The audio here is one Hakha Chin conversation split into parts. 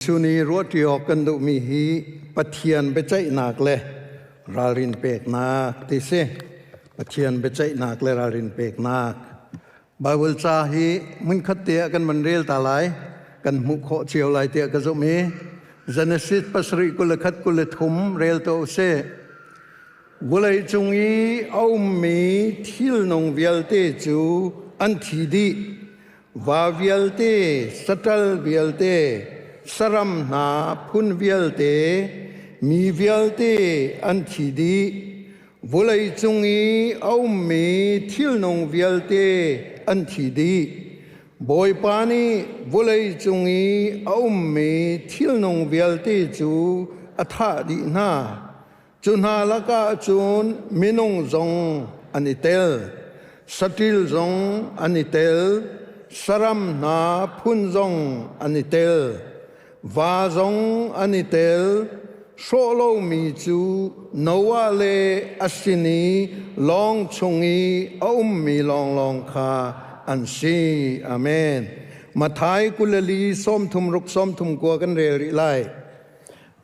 Chuni ruahṭi awk kan duhmi hi Pathian biaceihnak le ralrin peknak ti si. Pathian biaceihnak le ralrin peknak. Bible ca hi hmunkhat te ah kan van rel ta lai. Kan hmuh khawh cio lai tiah ka zumh i Genesis 7 21 23 rel to usih. Vawlei cung i a ummi thilnung vialte cu an thi dih. Va vialte, saṭal vialte, saram hna phun vialte, mi vialte an thi dih. Vawlei cung i a ummi thilnung vialte an thi dih. Bawipa nih vawlei cung i a ummi thilnung vialte cu a thah dih hna. Cu hna lakah cun minung zong an i tel, saṭil zong an i tel, saram hna phun zong an i tel, va zong an i tel. Hrawh lomi cu Noah le a sin i lawng chung i a ummi lawnglawng kha an si. Amen. Matthai 24 36 39 kan rel rih lai.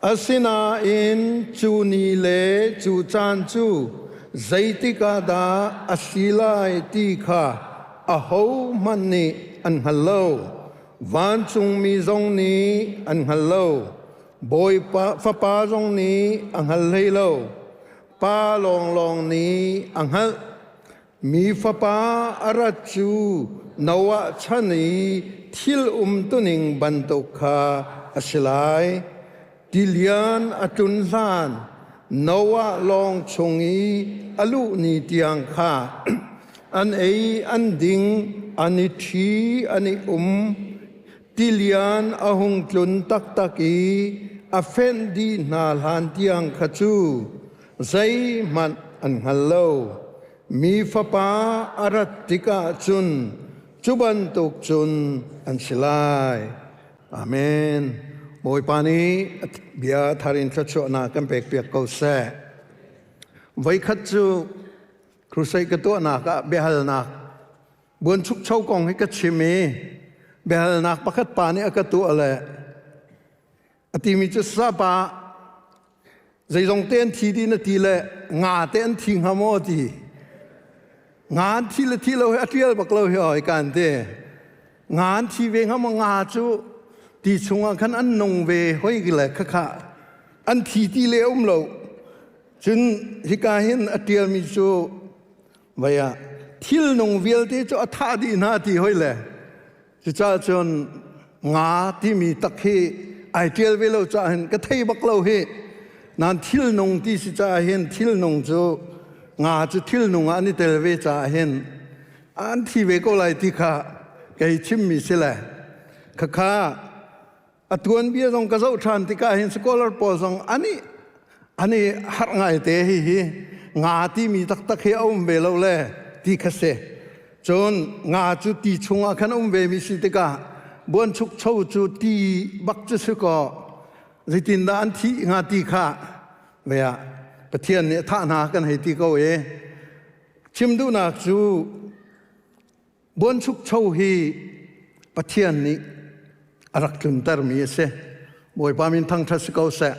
Asinain cu ni le cu caan cu zeitik ah dah a si lai ti kha ahohmanh nih an hngal lo. Vancungmi zong nih an hngal lo. Bawipa Fapa zong nih a hngal hlei lo. Pa lawnglawng nih a hngalh. Mi Fapa a rat cu Noah chan i thil umtuning bantuk kha a si lai. Tilian a tlun hlan Noah lawng chung i a luh ni tiang kha an ei an ding, an i ṭhi, an i um. Tilian a hung tlun taktak i a fenh dih hna hlan tiang kha cu zeihmanh an hngal lo. Mi Fapa a rat tikah cun cu bantuk cun an si lai. Amen. Bawipa nih bia thar in thluachuahnak kan pekpiak ko seh. Voikhat cu crusade ka tuahnak ah biahalnak buanchukcho kong hi ka chim i biahalnak pakhat pa nih a ka tuah le A timi cu sapa zeizong te an thi dih na ti le nga te an thi hnga maw ti. Nga an thi le thi lo hi a ṭial bak lo hi oi kan ti. Nga an thi ve hnga maw nga cu ti chungah khan an nung ve hoi le khakha an thi ti le um lo. Cun hika hin a ṭialmi cu vai ah thil nung vialte cu a thah dih hna ti hoi le Cucaah cun nga timi tak hi ai ṭial ve lo caah hin ka thei bak lo hi. Nan thilnung ti si caah hin thilnung cu nga cu thilnung ah an i tel ve caah hin an thi ve ko lai ti kha kei chimmi si le khakha a tuanbia zong ka zoh ṭhan tikah hin scholar pawl zong ani ani harh ngai te hi hi nga timi taktak hi a um ve lo le ti kha si cun nga cu ti chungah khan um ve mi si tikah buanchukcho cu ti bak cu si kaw zeitindah an thih nga ti kha ve ah Pathian nih a thah hna kan hei ti ko i chim duhnak cu Buanchukcho hi Pathian nih a rak tluntermi a si. Bawipa min thangṭhat si ko seh.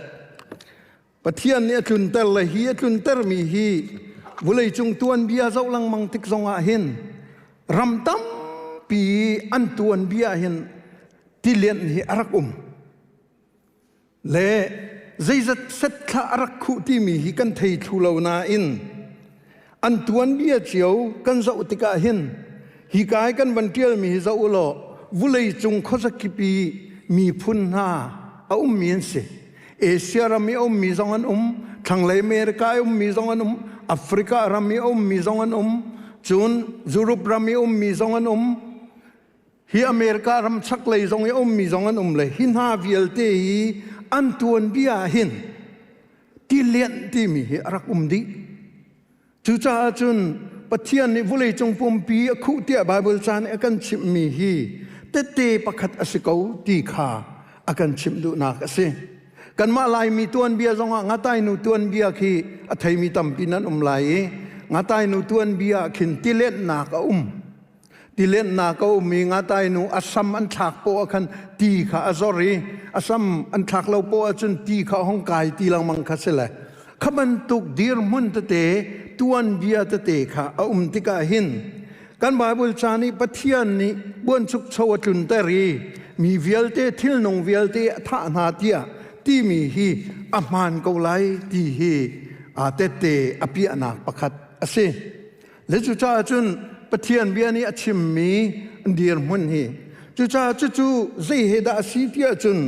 Pathian nih a tlunter le hi a tluntermi hi vawleicung tuanbia zoh lengmang tik zongah hin ram tampi an tuanbia hin tilianh hi a rak um. Le zeizat set thla a rak khuh timi hi kan thei thlu lo nain an tuanbia cio kan zoh tikah hin hi kai kan van ṭialmi hi zoh u law vulei cung khuazakip i miphun hna a ummi an si. Asia ram i a ummi zong an um, thlanglei America i ummi zong an um, Africa ram i a ummi zong an um, cun Europe ram i a ummi zong an um, Hi America ram chaklei zong i a ummi zong an um le hi hna vialte hi an tuanbia ah hin tilianh timi hi a rak um dih. Cucaah cun Pathian nih vawleicung pumpi a khuh tiah Baibal ca nih a kan chimhmi hi tette pakhat a si ko ti kha a kan chimh duhnak a si. Kanmah Laimi tuanbia zongah Ngatainu tuanbia khi a theimi tampi nan um lai i Ngatainu tuanbia ah khin tilenhnak a um. Tilennak a ummi ngatai nu a sam an thlak poah ah khan ti kha a zor i a sam an thlak lo poah ahcun ti kha a hung kai ti lengmang kha si le kha bantuk dirhmun tete tuanbia tete kha a um tikah hin kan Bible ca nih Pathian nih buanchukcho a tlunter i mi vialte thilnung vialte a thah hna tiah timi hi a hmaan ko lai ti hi tette a piahnak pakhat a si. Le cucaah cun Pathian bia nih a chimmi dirhmun hi cucaah cucu zei he dah a si tiah cun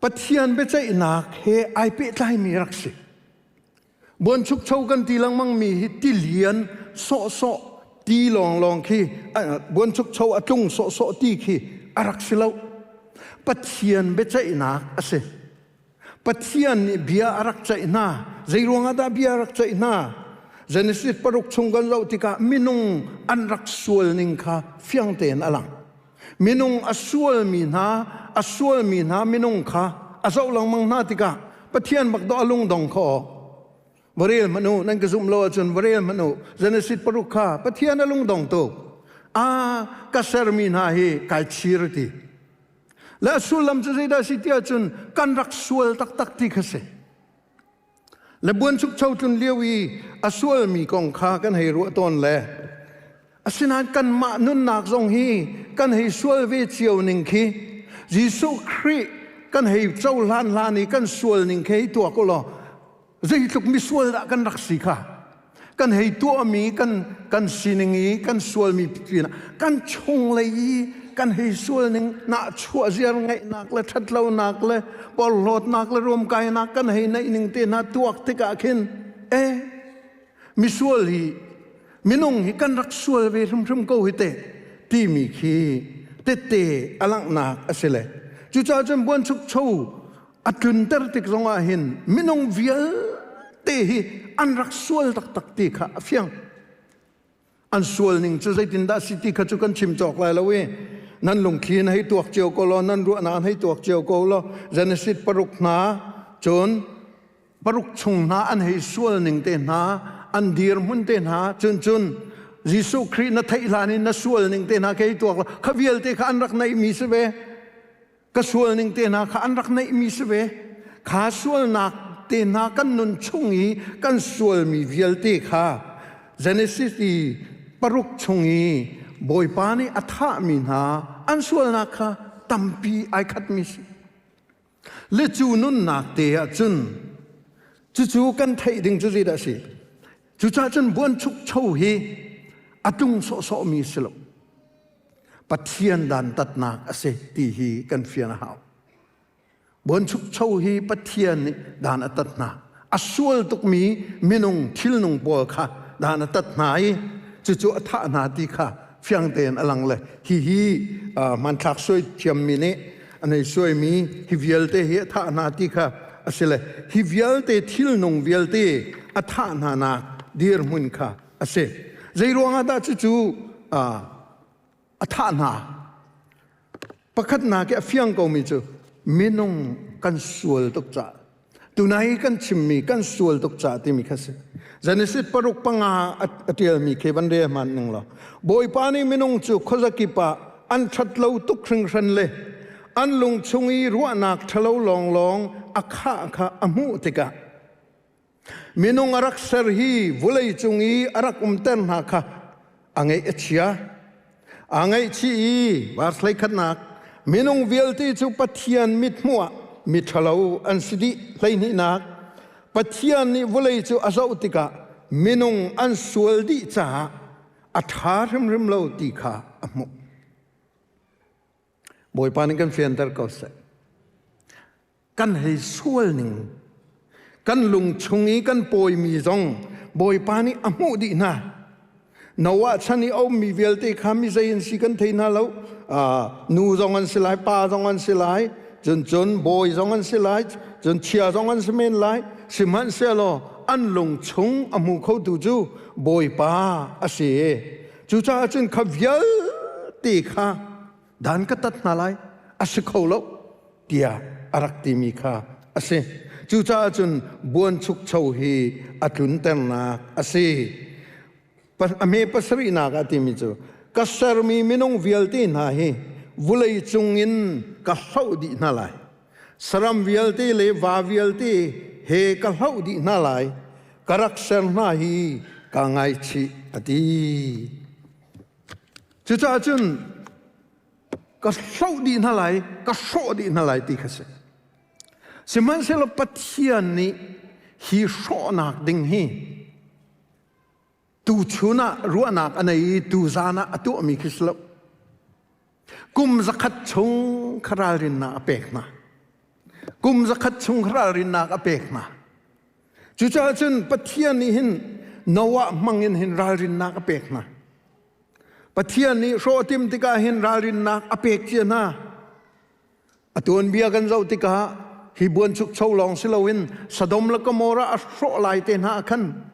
Pathian biaceihnak he ai pehtlaimi rak si. Buanchukcho kan ti lengmangmi hi tilian sawhsawh ti lawnglawng khi buanchukcho a tlung sawhsawh ti khi a rak si lo. Pathian biaceihnak a si. Pathian nih bia a rak ceih hna. Zei ruangah dah bia a rak ceih hna? Genesis paruk chung kan zoh tikah minung an rak sual ning kha fiang tein a lang. Minung a sualmi hna, a sualmi hna minung kha a zoh lengmang hna tikah Pathian bak dawh a lungdong kho. Va rel hmanh u, nan ka zumh lo ahcun va rel hmanh u. Genesis paruk kha Pathian a lungdong tuk. Ah, ka sermi hna hi kai chir ti. Le a sullam cu zeidah si ti ahcun kan rak sual taktak ti kha si. Le buanchukcho tlun lio i a sualmi kong kha kan hei ruah tawn le asinain kanmah nunnak zong hi kan hei sual ve cio ning khi Jesuh Khrih kan hei cohlan hlan i kan sual ning khi hei tuak u law zeitluk misual dah kan rak si kha kan hei tuahmi kan kan sining i kan sualmi pinah kan chunglei i kan hei sual ning nahchuah ziar ngeihnak le ṭhatlonak le porhlawtnak le ruamkainak kan hei neih ning te hna tuak tikah khin e misual hi minung hi kan rak sual ve hrimhrim ko hi te timi khi tette a langhnak a si le cucaah cun buanchukcho a tlunter tik zongah hin minung vialte hi an rak sual taktak ti kha a fiang an sual ning cu zeitindah si ti kha cu kan chim cawk lai lo i nan lungthli in hei tuak cio ko law nan ruahnak in hei tuak cio ko law Genesis paruk hna cun paruk chung hna an hei sual ning te hna an dirhmun te hna cun cun Jesuh Khrih na theih hlan in na sual ning te hna kei tuak law kha vialte kha an rak neihmi si ve Ka sual ning te hna kha an rak neihmi si ve. Kha sualnak te hna kan nun chung i kan sualmi vialte kha Genesis i paruk chung i Bawipa nih a thahmi hna an sualnak kha tampi ai khatmi si. Le cu nunnak te ah cun cucu kan theih ding cu zeidah a si? Cucaah cun buanchukcho hi a tlung sawhsawhmi si lo. Pathian dantatnak a si ti hi kan fian a hau. Buanchukcho hi Pathian nih dan a tat hna. A sual tukmi minung thilnung pawl kha dan a tat hna i cucu a thah hna ti kha fiang tein a lang le hihi hmanthlak suai thiammi nih an hei suaimi hi vialte hi a thah hna ti kha a si le hi vialte thilnung vialte a thah hna nak dirhmun kha a si. Zei ruangah dah cucu a thah hna? Pakhatnak i a fiang komi cu minung kan sual tuk caah tunai kan chimmi kan sual tuk caah timi kha si. Genesis paruk panga a ṭialmi khi van rel hmanh ning law Bawipa nih minung cu khuazakip ah an ṭhat lo tuk hringhran le an lung chung i ruahnak ṭhalo lawnglawng a khah kha a hmuh tikah Minung a rak ser hi vulei cung i a rak umter hna kha a ngeih a chia. Aa ngaihchih i verse hleikhatnak minung vialte cu Pathian mithmuh ah miṭhalo an si dih hleihnihnak Pathian nih vulei cu a zoh tikah minung an sual dih caah a ṭha hrimhrim lo ti kha a hmuh. Bawipa nih kan fianter ko seh. Kan hei sual ning kan lung chung i kan pawimi zong Bawipa nih a hmuh dih hna. Noah chan i a ummi vialte kha mi zei an si kan thei hna lo. Nu zong an si lai, pa zong an si lai, cun cun bawi zong an si lai, cun chia zong an si men lai. Sihmanhsehlaw an lung chung a hmu khotu cu Bawipa a si. Cucaah cun kha vialte kha dan ka tat hna lai, a si kho lo. Tiah a rak timi kha a si. Cucaah cun buanchukcho hi a tlunternak a si. A hme pasarihnak ah timi cu Ka sermi minung vialte hna hi vulei cungin ka hloh dih hna lai. Saram vialte le va vialte he ka hloh dih hna lai. Ka rak ser hna hi kaa ngaichih, a ti. Cucaah cun ka hloh dih hna lai, ka hrawh dih hna lai ti kha si. Sihmanhsehlaw Pathian nih hi hrawhnak ding hi tuchun ah ruahnak a nei i tuzan ah a tuahmi khi si lo. Kum zakhat chung kha ralrinnak a pek hna. Kum zakhat chung kha ralrinnak a pek hna. Cucaah cun Pathian nih hin Noah hmang in hin ralrinnak a pek hna. Pathian nih hrawh a tim tikah hin ralrinnak a pek cia hna. A tuanbia kan zoh tikah hi buanchukcho lawng si loin Sodom le Gomorrah a hrawh lai te hna ah khan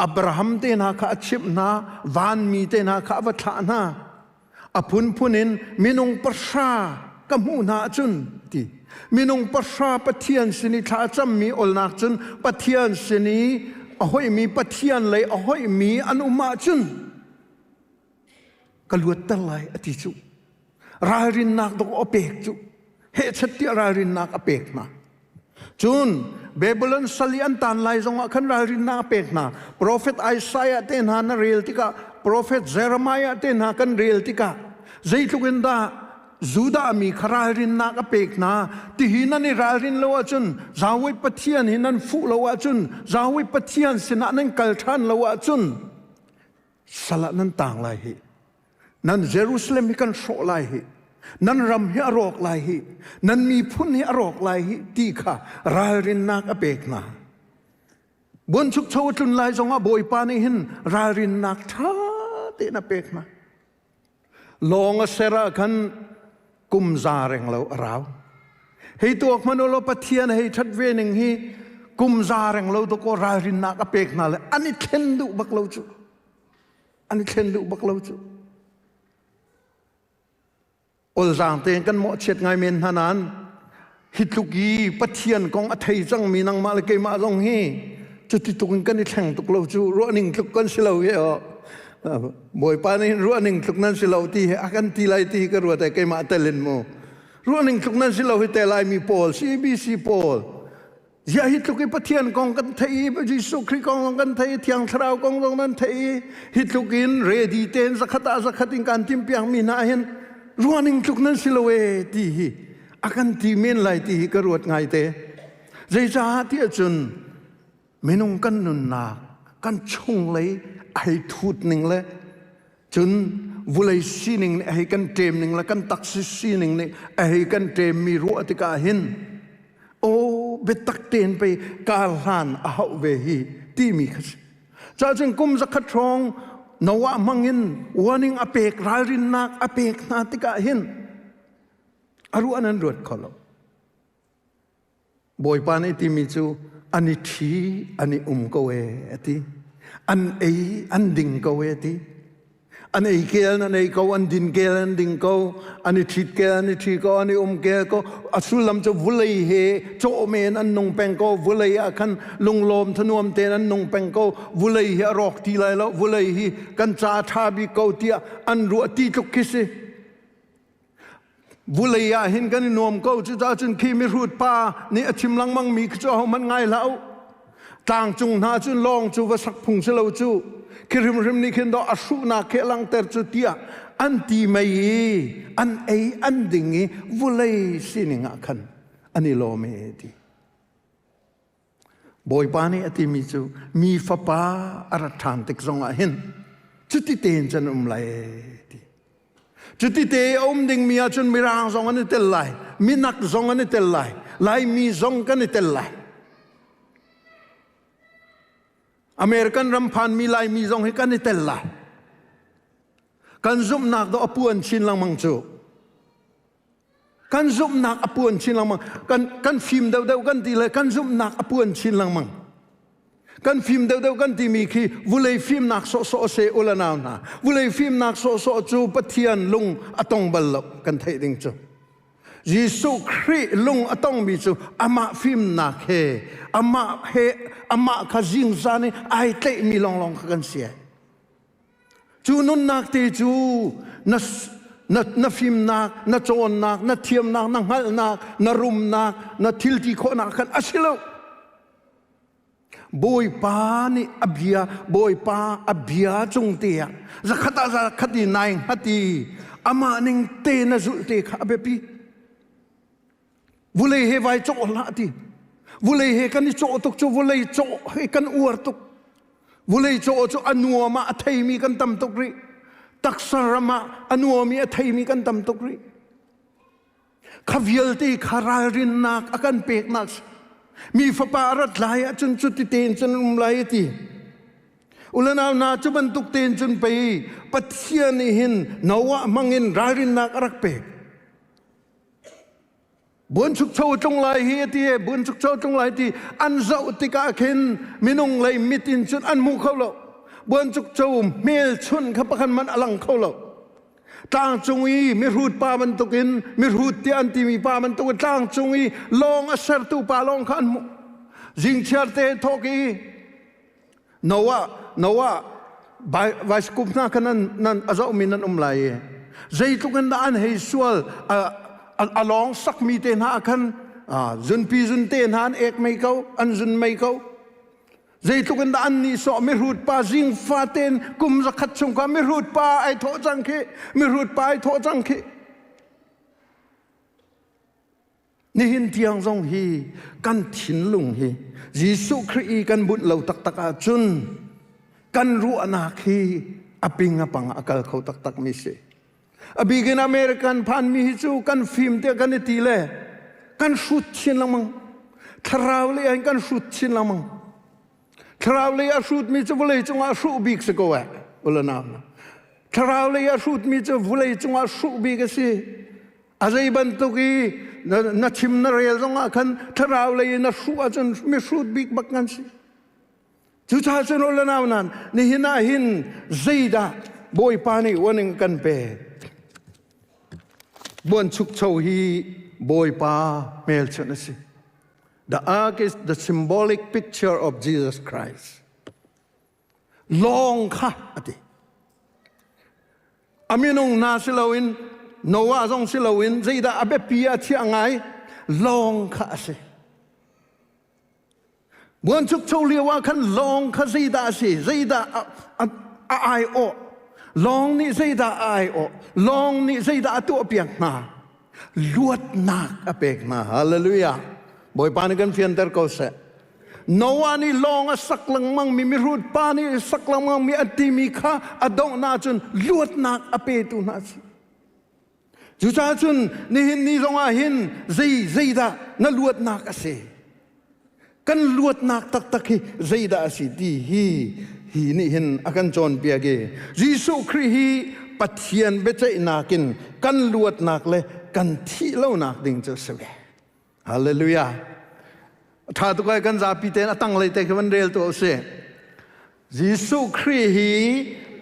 Abraham te hna kha a chimh hna, vanmi te hna kha a va thlah hna. A phunphun in minung pahra ka hmuh hna ahcun ti. Minung pahra Pathian sin i thla a cammi olnak cun Pathian sin i a hoihmi Pathian lei a hoihmi an um ahcun ka luatter lai a ti cu. Ralrinnak dawh a pek cu. Hehchet tiah ralrinnak a pek hna. Cun Babylon sal i an tan lai zongah khan ralrinnak a pek hna. Profet Isaiah te hna na rel tikah, Profet Jeremiah te hna kan rel tikah zeitluk in dah Judah mi kha ralrinnak a pek hna. Tihi nan i ralrin lo ahcun, Yahweh Pathian hi nan fuh lo ahcun, Yahweh Pathian sinah nan kal ṭhan lo ahcun, sal ah nan tang lai hi. Nan Jerusalem hi kan hrawh lai hi. Nan ram hi a rawk lai hi. Nan miphun hi a rawk lai hi ti kha ralrinnak a pek hna. Buanchukcho a tlun lai zongah Bawipa nih hin ralrinnak ṭha tein a pek hna. Lawng a ser ah khan kum za reng lo a rau. Hei tuak hmanh ulaw Pathian hei ṭhat ve ning hi kum za reng lo dawkaw ralrinnak a pek hna le an i thlen duh bak lo cu. An i thlen duh bak lo cu. Olzaang tein kan mawhchiat ngai men hna nain hi tluk i Pathian kong a thei cangmi nangmah le keimah zong hi cuti tuk in kan i thleng tuk lo cu ruahning tluk kan si lo hi aw Bawipa nih ruahning tluk nan si lo ti hi a kan ti lai ti hi ka ruat ai keimah tel in mu ruahning tluk nan si lo hi te laimi pawl CBC pawl Ziah hi tluk i Pathian kong kan theih i Jesuh Khrih kong zong kan theih i Thiang Thlarau kong zong nan theih i hi tluk in ready tein zakhat ah zakhat in kan timpiak mi hna hin ruahning tluk nan si lo e ti hi a kan ti men lai ti hi ka ruat ngai te. Zeicah ti ahcun minung kan nunnak kan chunglei a hei thut ning le Cun vulei sining nih a hei kan ṭem ning le kan taksa sining nih a hei kan ṭemmi ruah tikah hin aw biatak tein pei kar hlan a hauh ve hi timi kha si. Cacun kum zakhat hrawng Noah hmang in warning a pek ralrinnak a pek hna tikah hin a ruah nan ruat kho lo. Bawipa nih timi cu an i ṭhi an i um ko e a ti. An ei an ding ko e a ti. An ei kel an ei ko, an din kel an ding ko, an i ṭhit kel an i ṭhi ko, an i um kel ko. A sullam cu vulei he cawh men an nung peng ko. Vulei ah khan lunglawm thanuam tein an nung peng ko. Vulei hi a rawk ti lai lo. Vulei hi kan ca ṭha bik ko tiah an ruah ti tluk khi si. Vulei ah hin kan i nuam ko cucaah cun khi mihrut pa nih a chim lengmang mi khi cu ahohmanh ngai hlah u. Tlangcung hna cun lawng cu va sak phung si lo cu. Khi hrimhrim nih khin dawh a hruhnak khi a langhter cu tiah an ti mei i an ei an ding i vulei sining ah khan an i lawm e ti. Bawipa nih a timi cu mi fapa a rat ṭhan tik zongah hin cuti tein cun um lai ti. Cuti te a um dingmi ahcun Mirang zong an i tel lai, Minak zong an i tel lai, Laimi zong kan i tel lai. American ram phanmi Laimi zong hi kan i tel lai. Kan zumhnak dawh a puan chin lengmang cu. Kan zumhnak a puan chin lengmang. Kan, kan fim deuhdeuh kan ti le kan zumhnak a puan chin lengmang. Kan fim deuhdeuh kan timi khi vulei fimnak sawhsawh a se ula nau hna. Vulei fimnak sawhsawh cu Pathian lung a tong bal lo kan theih ding cu. Jesuh Khrih lung a tongmi cu amah fimnak he amah he amah kha zingzan i ai tlaihmi lawnglawng kha kan si ai. Cu nunnak te cu na na, na fimnak, na cawnnak, na thiamnak, na hngalhnak, na rumnak, na thilti khawhnak khan a si lo. Bawipa nih a bia, Bawipa a bia cung te ah zakhat ah zakhat i nai hngat i amah ning te na zulh te kha a biapi. Vulei he vai cawh hlah ti. Vulei he kan i cawh tuk cu vulei cawh he kan uar tuk. Vulei cawh cu a nuam ah a theimi kan tam tuk rih. Taksa ram ah a nuam i a theimi kan tam tuk rih. Kha vialte kha ralrinnak a kan peknak mi fapa a rat lai ahcun cuti tein cun um lai a ti. Ulanau hna cu bantuk tein cun pei Pathian nih hin Noah hmangin ralrinnak a rak pek. Buanchukcho tlung lai hi a ti e buanchukcho tlung lai ti an zoh tikah khin minung lei mit in cun an hmu kho lo. Buanchukcho hmelchunh kha pakhat man a lang kho lo. Tlangcung i mihrut pa bantukin mihrut tiah an timi pa bantukin tlangcung i lawng a sertu pa lawng kha an hmuh. Zingchiar te thawk i Noah Noah bicycle hna kha nan nan a zohmi nan um lai i zeitluk in dah an hei sual a lawng sakmi te hna ah khan zunpi zunte hna an ek mei ko an zun mei ko zeitluk in dah an nihsawh mihrut pa zing faten kum zakhat chung kha mihrut pa ai thawh cang khi mihrut pa ai thawh cang khi Nihin tiang zong hi kan thinlung hi Jesuh Khrih i kan bunh lo taktak ahcun kan ruahnak hi a ping a pang a kal kho taktak mi si. A bikin American phanmi hi cu kan fim tiah kan i ti le kan hrut chin lengmang. Thlarau lei ah kan hrut chin lengmang. Thlarau lei a hrutmi cu vawlei cungah hruh bik si ko eh. Ulanau. Thlarau lei a hrutmi cu vawlei cungah hruh bik a si. A zei bantuk i na chim na rel zongah khan thlarau lei in na hruh ahcun mihrut bik bak kan si. Cucaah cun u le nau nan nihin ah hin zeidah Bawipa nih warning kan pek. Buanchukcho hi Bawipa hmelchunh a si. The ark is the symbolic picture of Jesus Christ. Lawng kha a ti. A minung hna si loin Noah zong si loin zeidah a biapi ah chiah ngai lawng kha a si. Buanchukcho lio ah khan lawng kha zeidah a si zeidah a aiawh lawng nih zeidah a aiawh lawng nih zeidah a tuahpiak hna luatnak a pek hna hallelujah Bawipa nih kan fianter ko seh Noah nih lawng a sak lengmang mi mihrut pa nih sak lengmang mi a timi kha a donghnak cun luatnak a petu hna si. Cucaah cun nihin ni zongah hin zei zeidah na luatnak a si? Kan luatnak taktak hi zeidah a si ti hi hi nih hin a kan cawnpiak i Jesuh Khrih hi Pathian biaceihnak in kan luatnak le kan thih lonak ding cu a si ve. Hallelujah. Tha tuk ai kan zapi tein a tanglei te khi van rel tu usih. Jesuh Khrih hi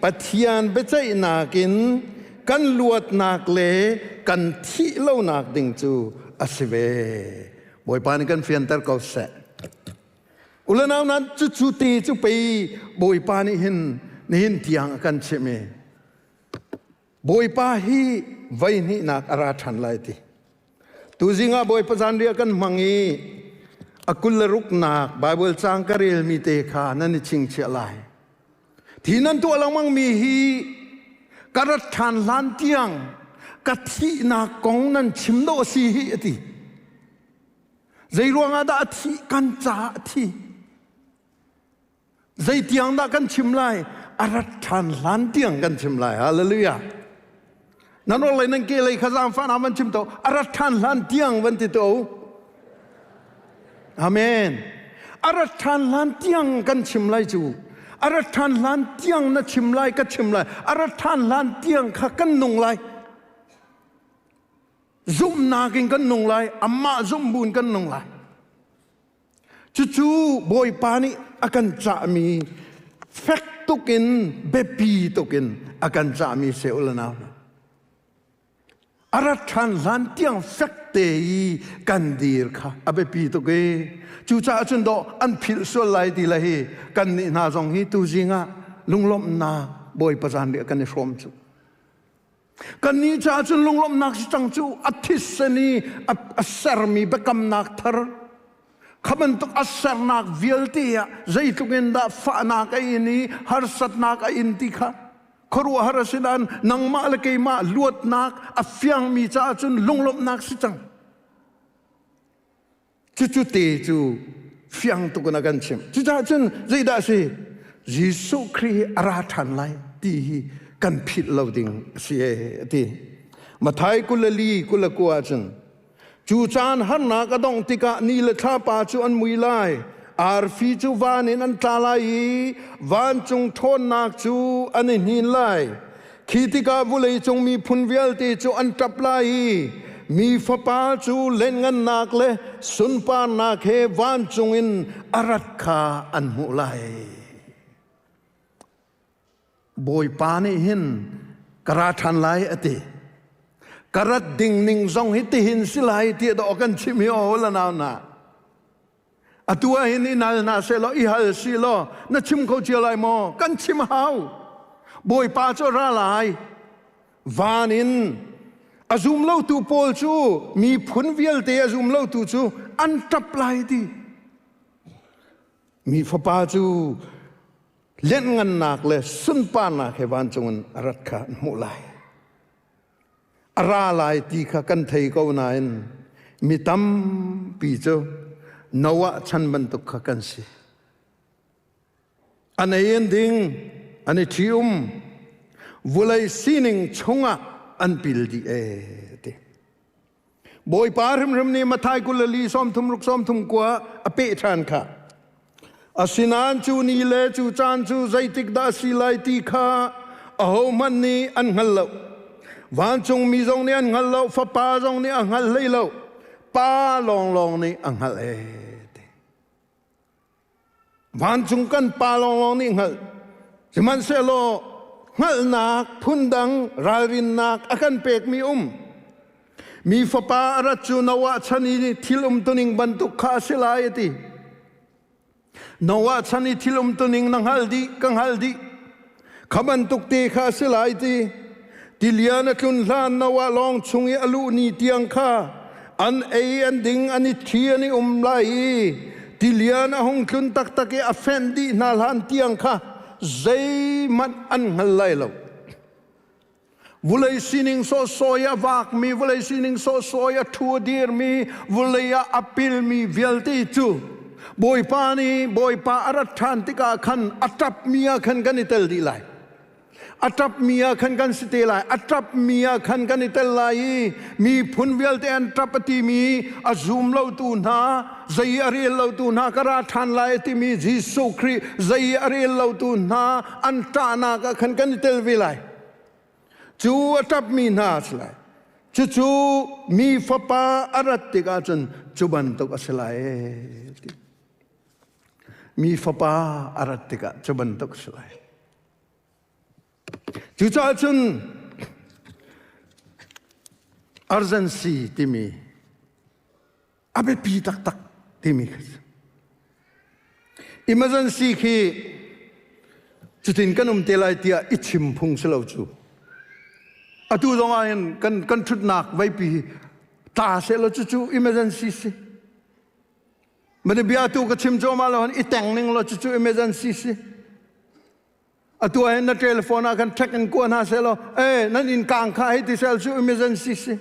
Pathian biaceihnak in kan luatnak le kan thih lonak ding cu a si ve. Bawipa nih kan fianter ko seh. Ulanau nan cucu te cu pei Bawipa nih hin nihin tiang a kan chimh i Bawipa hi voi hnihnak a ra ṭhan lai ti. Tuzing ah Bawipa zanriah kan hmang i a 20 le ruknak Baibal caang ka relmi te kha nan i chingchiah lai. Thi nan tuah lengmang mi hi ka rat ṭhan hlan tiang ka thihnak kong nan chim dawh a si hi a ti. Zei ruangah dah a thih? Kan caah a thi. Zeitiang dah kan chim lai? A rat ṭhan hlan tiang kan chim lai. Hallelujah. Nan orhlei nan ke lei kha zaangfah van chim to. A rat ṭhan hlan tiang van ti to. Amen. A rat ṭhan hlan tiang kan chim lai cu. A rat ṭhan hlan tiang na chim lai ka chim lai. A rat ṭhan hlan tiang kha kan nung lai. Zumhnak in kan nung lai. Amah zumh buin kan nung lai. Cucu Bawipa nih a kan cahmi fek tukin biapi tukin a kan cahmi si u le nau hna. A rat ṭhan hlan tiang fek te i kan dir kha a biapi tuk i cucaah cun dawh an philh sual lai ti le hi kan nih hna zong hi tuzing ah lunglawmhnak Bawipa zanriah kan i hrawm cu. Kannih caah cun lunglawmhnak si cang cu a thisen i a sermi biakamnak thar kha bantuk a sernak vialte ah zeitluk in dah fahnak a in i harsatnak a in ti kha khuaruahhar a si nain nangmah le keimah luatnak a fiangmi caah cun lunglawmhnak si cang. Cucu te cu fiang tuk in a kan chimh. Cucaah cun zeidah a si? Jesuh Khrih hi a ra ṭhan lai ti hi kan philh lo ding a si ee a ti. Matthai 24 29 ah cun cu caan harnak a dongh tikah ni le thlapa cu an mui lai, arfi cu van in an tla lai i vancung ṭhawnnak cu an i hnin lai. Khi tikah vawleicung miphun vialte cu an ṭap lai i mi Fapa cu lianhngannak le sunparnak he vancung in a rat kha an hmuh lai. Bawipa nih hin ka ra ṭhan lai a ti. Ka rat ding ning zong hi tihin si lai tiah dawh kan chim hi aw la nau na. Atu ah hin i nal hna sehlaw i hal si law na chim kho cia lai maw? Kan chim hau. Bawipa cu ra lai. Van in a zum lotu pawl cu miphun vialte a zum lotu cu an ṭap lai ti. Mi fapa cu lianhngannak le sunparnak he vancung in a rat kha an hmuh lai. A ra lai ti kha kan thei ko nain mi tampi cu Noah chan bantuk kha kan si. An ei an ding, an i ṭhi-um, vulei sining chungah an pil dih ee ti. Bawipa hrimhrim nih Matthai 24 30 39 a peh ṭhan kha. Asinain cu ni le cu caan cu zeitik dah a si lai ti kha ahohmanh nih an hngal lo. Vancungmi zong nih an hngal lo, Fapa zong nih a hngal hlei lo, Pa lawnglawng nih a hngalh ee ti. Vancung kan Pa lawnglawng nih hngalh. Sihmanhsehlaw hngalhnak phundang ralrinnak a kan pekmi um. Mi Fapa a rat cu Noah chan i thil umtuning bantuk kha a si lai a ti. Noah chan i thil umtuning na hngal dih, ka hngal dih. Kha bantuk te kha a si lai ti. Tilian a tlun hlan Noah lawng chung i a luh ni tiang kha an ei an ding an i thi an i um lai i tilian a hung tlun taktak i a fenh dih hna hlan tiang kha zeihmanh an hngal lai lo. Vulei sining sawhsawh i a vakmi, vulei sining sawhsawh i a ṭhu a dirmi, vulei ah a pilmi vialte cu Bawipa nih Bawipa a rat ṭhan tikah khan a ṭapmi ah khan kan i tel dih lai. A ṭapmi ah khan kan si te lai. A ṭapmi ah khan kan i tel lai i miphun vialte an ṭap a timi a zum lotu hna, zei a rel lotu hna ka ra ṭhan lai a timi Jesuh Khrih zei a rel lotu hna an ṭahnak ah khan kan i tel ve lai. Cu a ṭapmi hna a si lai. Cucu mi fapa a rat tikah cun cu bantuk a si lai ti. Mi fapa a rat tikah cu bantuk a si lai. Cucaah cun urgency timi a biapi taktak timi kha si. Emergency khi cutin kan um te lai tiah i chim phung si lo cu. Atu zong ah hin kan kan ṭhutnak veipi tla seh law cucu emergency si. Mani bia tu ka chim cuahmah lo i teng ning law cucu emergency si. Atu ah hin na telephone ah khan check in kua hna seh law eh nan inn kang kha hei ti sel cu emergency si.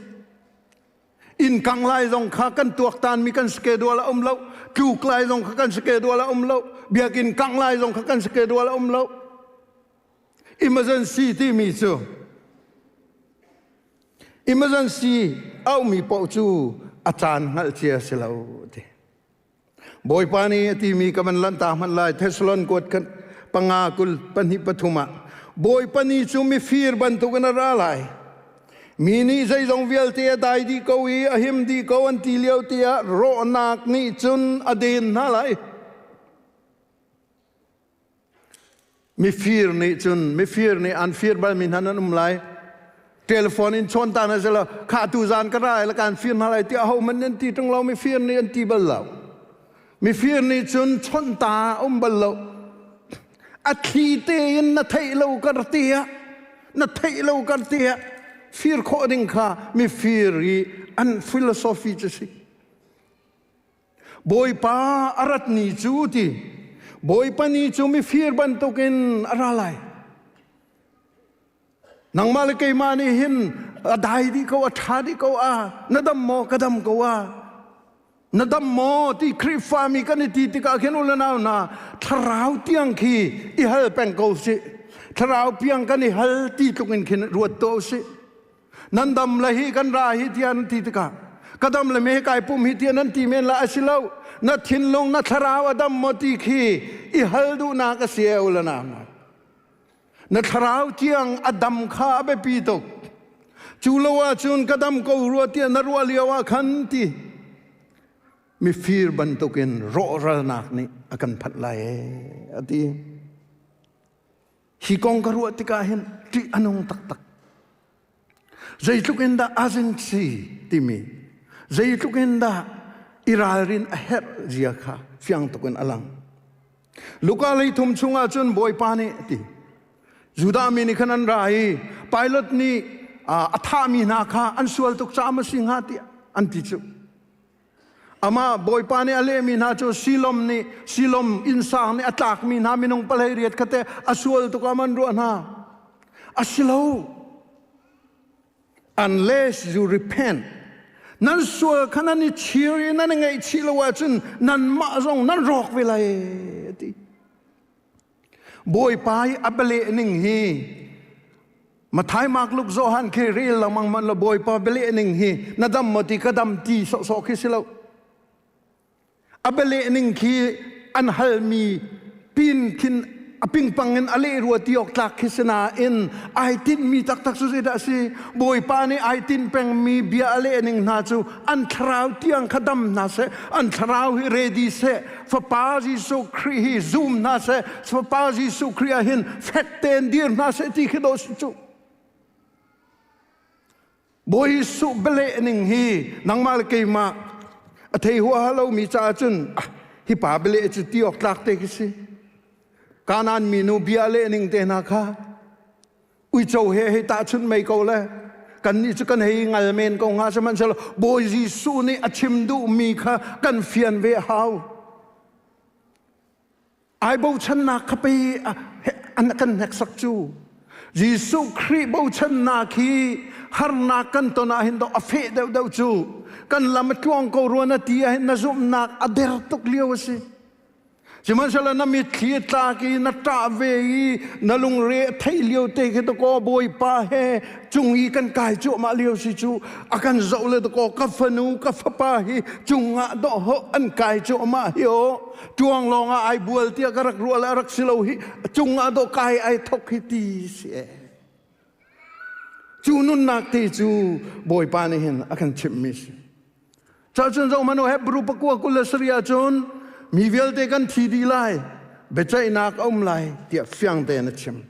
Inn kang lai zong kha kan tuaktan mi kan schedule a um lo. Tluk lai zong kha kan schedule a um lo. Biakinn kang lai zong kha kan schedule a um lo. Emergency timi cu emergency aumi paoh cu a caan hngalh cia si lo ti. Bawipa nih a timi ka van lanhta hmanh lai Thessalon kuat khat panga kul pahnih pathum ah Bawipa ni cu mifir bantukin a ra lai. Mi nih zeizong vialte a dai dih ko i a him dih ko an ti lio tiah rawhnak nih cun a den hna lai. Mifir nih cun mifir nih an fir balmi hna nan um lai. Telephone in chawn ta hna selaw kha tu zan ka ra lai kan fir hna lai tiah ahohmanh an ti ṭung lo mifir nih an ti bal lo. Mifir nih cun chawnh ta um bal lo. A thli tein na theih lo kar te ah na theih lo kar te ah fir khawh ding kha mifir i an philosophy cu si. Bawipa a rat ni cu ti Bawipa ni cu mifir bantukin a ra lai. Nangmah le keimah nih hin a dai dih ko, a ṭha dih ko a, na dam maw, ka dam ko a. Na dam maw ti Khrihfami kan i ti tikah khin u le nau hna thlarau tiang khi i hal peng ko sih. Thlarau piang kan i hal ti tluk in khin ruat tuah usih. Nan dam le hi kan ra hi tiah nan ti tikah ka dam le me kai pum hi tiah nan ti men la a si lo. Na thinlung na thlarau a dam maw ti khi i hal duhnak a si e u le nau hna. Na thlarau tiang a dam kha a biapi tuk. Cu lo ahcun ka dam ko rua tiah na ruah lio ah khan ti mifir bantukin rawhralnak nih a kan phanh lai ee a ti. Hi kong ka ruah tikah hin ṭih a nung taktak. Zeitluk in dah agency timi zeitluk in dah i ralrin a herh zia kha fiang tuk in a lang. Luka lei thum chungah cun Bawipa nih a ti. Judah mi nih khan an ra i Pilate nih a thahmi hna kha an sual tuk caah ma si hnga tiah an ti cu. Amah Bawipa nih a lehmi hna cu Silom nih Silom innsang nih a tlakmi hna minung 18 kha te a sual tuk ah man ruah hna. A si lo. Unless you repent. Nan sual kha nan i chir i nan i ngaihchih lo ahcun nanmah zong nan rawk ve lai a ti. Bawipa i a bialeh ning hi Mathai Mark Luke Johan khi rel lengmang man lo Bawipa bialeh ning hi na dam maw ti ka dam ti sawhsawh khi si lo. A bialeh ning khi an halmi pin khin a pingpang in a leh rua ti awk tlak khi si nain ai tinhmi taktak cu zeidah a si? Bawipa nih ai tinh pengmi bia a leh ning hna cu an thlarau tiang kha dam hna seh, an thlarau hi ready seh, Fapa Jesuh Khrih hi zum hna seh, Fapa Jesuh Khrih ah hin fek tein dir hna seh ti khi dawh si cu. Bawi Jesuh bialeh ning hi nangmah le keimah a thei huaha lomi caah cun ah, hi pa bialeh cu ti awk tlak te khi si. Kanaan minu bia leh ning te hna kha uico he hei tahchunh mei ko le kannih cu kan hei ngal men ko hnga sihmanhsehlaw Bawi Jesuh nih a chim duhmi kha kan fian ve hau. Ai bochannak kha pei an kan hneksak cu. Jesuh Khrih bochannak hi harnak kan ton ah hin a feh deuhdeuh cu. Kan lam a tluang ko rua na ti ah hin na zumhnak a der tuk lio a si. Sihmanhsehlaw na mitthli a tlak i na ṭah ve i na lungre a theih lio te khi dakaw Bawipa he cung i kan kai cuahmah lio si cu a kan zoh le dakaw ka fanu ka fapa hi cungah dawhawh an kai cuahmah hi aw ṭuang lawng ah ai bual tiah ka rak ruah le a rak si lo hi cungah dawh kai ai thok hi ti si e cu nunnak te cu Bawipa nih hin a kan chimhmi si. Cacun zohhmanh u Hebrew pakua 27 ahcun mi vialte kan thi dih lai, biaceihnak a um lai tiah fiang tein a chim.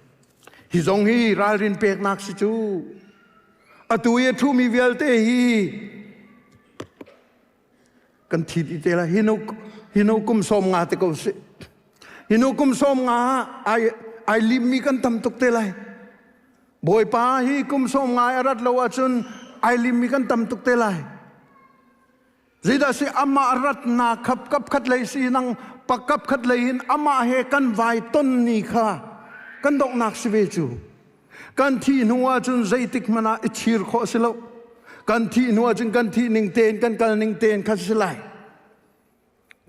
Hi zong hi ralrin peknak si cu. Atu i a ṭhumi vialte hi kan thi dih te lai. Hi nu kum 50 te ko si. Hi nu kum 50 ai ai limmi kan tam tuk te lai. Bawipa hi kum 50 a rat lo ahcun ai limmi kan tam tuk te lai. Zeidah si amah ratnak khap kap khat lei si nang pakap khat lei in amah he kan vai ton ni kha kan donghnak si ve cu. Kan thih hnu ahcun zeitik hmanh ah i chir khawh si lo. Kan thih hnu ahcun kan thih ning tein kan kal ning tein kha si lai.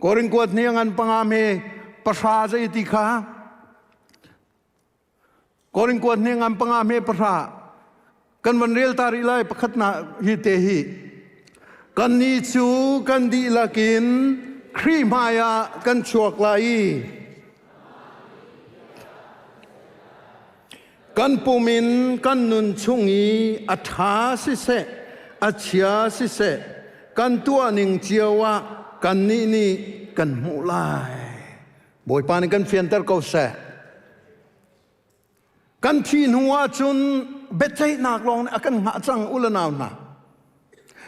Korin kuat ni ngan panga me pahra zei ti kha Korin kuat hne ngam panga hme pahra kan van rel ta rih lai pakhat na hi te hi kan ni cu kan dihlak in Khrih hmai ah kan chuak lai i kan pum in kan nun chung i a ṭha siseh a chia siseh kan tuah ning cio ah kannih nih kan hmuh lai. Bawipa nih kan fianter ko seh. Kan thi hnu ahcun biaceihnak lawng nih a kan hngah cang u le nau hna.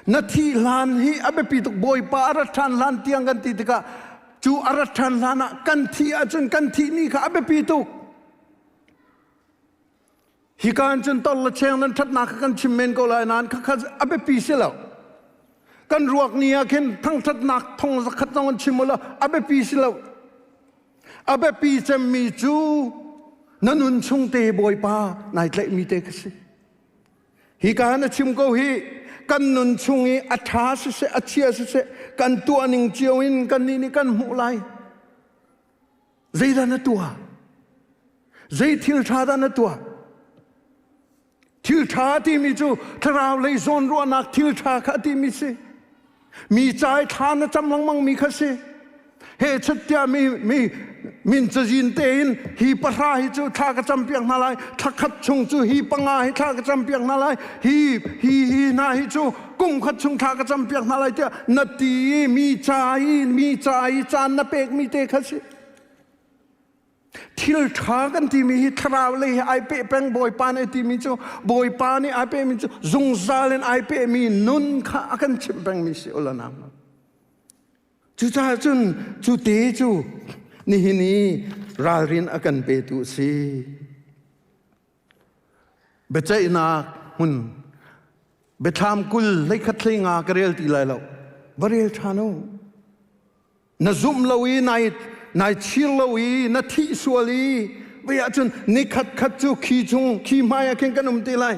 Na thi hlan hi a biapi tuk Bawipa a rat ṭhan hlan tiang kan ti tikah cu a rat ṭhan hlan ah kan thi ahcun kan thih ni kha a biapi tuk. Hi kaan cun tor le cheng nan ṭhatnak kha kan chim men ko lai nain khakha a biapi si lo. Kan ruak ni ah khin thangṭhatnak thong zakhat zong an chim ulaw a biapi si lo. A biapi cemmi cu na nun chung te Bawipa nai tlaihmi te kha si. Hi ka na chim ko hi kan nun chung i a ṭha siseh a chia siseh kan tuah ning cio in kannih nih kan hmuh lai. Zeidah na tuah? Zei thil ṭha dah na tuah? Thil ṭha timi cu thlarau lei zawnruahnak thil ṭha kha timi si. Mi ca i thla na cam lengmang mi kha si. He chattiah mi mi min cazin tein hi pahra hi cu thla ka cam piak hna lai thla khat chung cu hi panga hi thla ka cam piak hna lai hi hi hi hna hi cu kum khat chung thla ka cam piak hna lai tiah na ti i mi ca i mi ca i caan na pek mi te kha si. Thil ṭha kan timi hi thlarau lei he ai peh peng. Bawipa nih timi cu, Bawipa nih ai pehmi cu zungzal in ai pehmi nun kha a kan chimh pengmi si ula nam. Cucaah cun cu te cu nihin i ralrin a kan petu a si. Biaceihnak hmun Biathlam 20 hleikhat hleinga ka rel ti lai lo. Va rel ṭhan u. Na zumh lo i nai nai chir lo i na thih sual i vei ahcun nikhat khat cu khi chung khi hmai ah khin kan um te lai.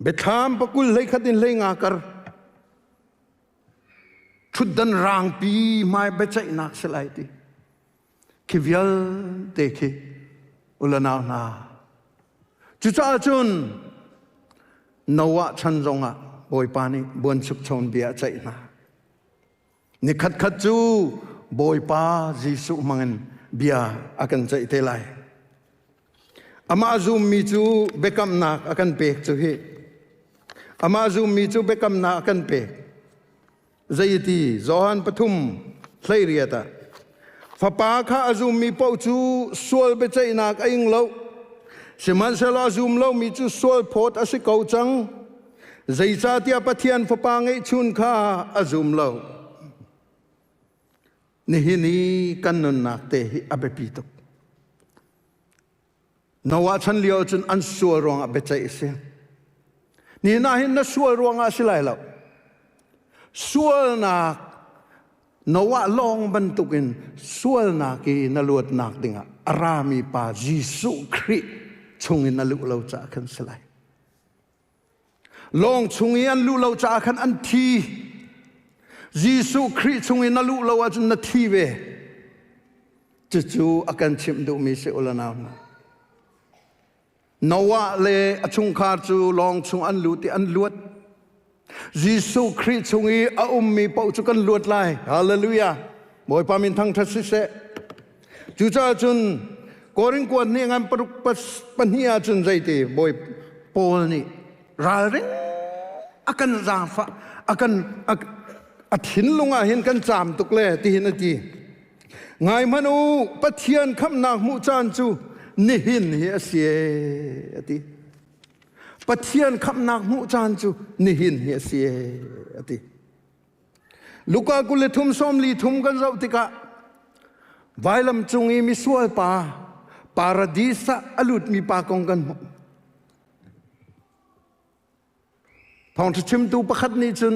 Biathlam pakul 11 in 15 kar ṭhutdan rangpi hmai biaceihnak si lai ti. Khi vialte khi ulanau hna. Cucaah cun Noah chan zongah Bawipa nih buanchukcho bia a ceih hna. Nikhat khat cu Bawipa Jesuh hmangin bia a kan ceih te lai. Amah zummi cu biakamnak a kan pek cu hi. Amah zummi cu biakamnak a kan pek. Zeiti Johan 3:18 ah Fapa kha a zummi paoh cu sual biaceihnak a ing lo. Sihmanhsehlaw a zum lomi cu sual phawt a si ko cang. Zeicahtiah Pathian Fapa ngeihchun kha a zum lo. Nihin i kan nunnak te hi a biapi tuk. Noah chan lio cun an sual ruangah biaceih a si. Nihin ah hin na sual ruangah a si lai lo. Sualnak Noah lawng bantukin sualnak i na luatnak dingah a rami pa Jesuh Khrih chungin na luh lo caah khan si lai. Lawng chung i an luh lo caah khan an thi. Jesuh Khrih chung i na luh lo ahcun na thi ve. Cucu a kan chimh duhmi si u nau hna. Noah le a chungkhar cu lawng chung an lut i an luat. Jesuh Khrih chung i a ummi paoh cu kan luat lai. Hallelujah. Bawipa min thangṭhat siseh. Cucaah cun Korin kuat nih ngan paruk pahnih ahcun zeiti Bawi Paul nih ralring a kan zaangfah a kan a thinlung ah hin kan caam tuk le tihin a ti. Ngai hmanh u, Pathian khamhnak hmuh caan cu nihin hi a si a ti. Pathian khamhnak hmuh caan cu nihin hi a si a ti. Luka 23 43 kan zoh tikah vailam cung i misual pa paradis ah a lutmi pa kong kan hmuh. Thawngṭha chimtu pakhat nih cun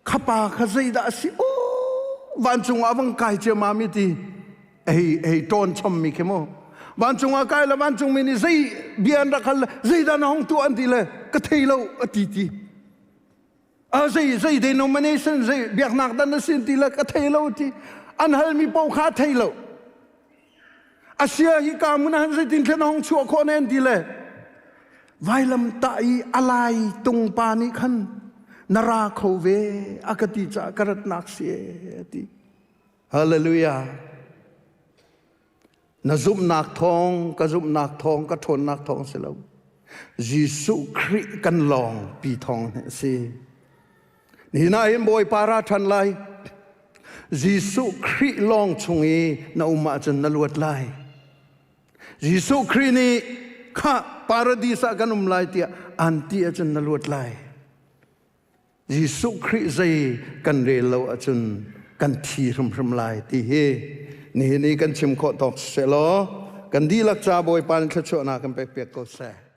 kha pa kha zeidah a si aw vancung ah a vang kai ciammam i ti hei hei ṭawn chommi khi mu vancung ah kai le vancungmi nih zei bia an rak hal le zeidah na hong tuah an ti le ka thei lo a ti ti. Zei zei denomination zei biaknak dan na sin ti le ka thei lo ti an halmi paoh kha thei lo. Asia hi ka mun han zeitin thlen hong chuah khawh ne an ti le vailam tah i alai tung pa nih khan na ra kho ve a ka ti caah ka ratnak si a ti. Hallelujah. Na zumhnak thawng, ka zumhnak thawng, ka ṭhawnnak thawng si lo. Jesuh Khrih kan lawng pi thawng hi a si. Nihin ah hin Bawipa ra ṭhan lai. Jesuh Khrih lawng chung i na um ahcun na luat lai. Jesuh Khrih nih kha paradis ah kan um lai tiah an ti ahcun na luat lai. Jesuh Khrih zei kan rel lo ahcun kan thi hrimhrim lai ti hi nihin i kan chim khawh tawk seh law. Kan dihlak ca Bawipa nih thluachuahnak kan pek piak ko seh.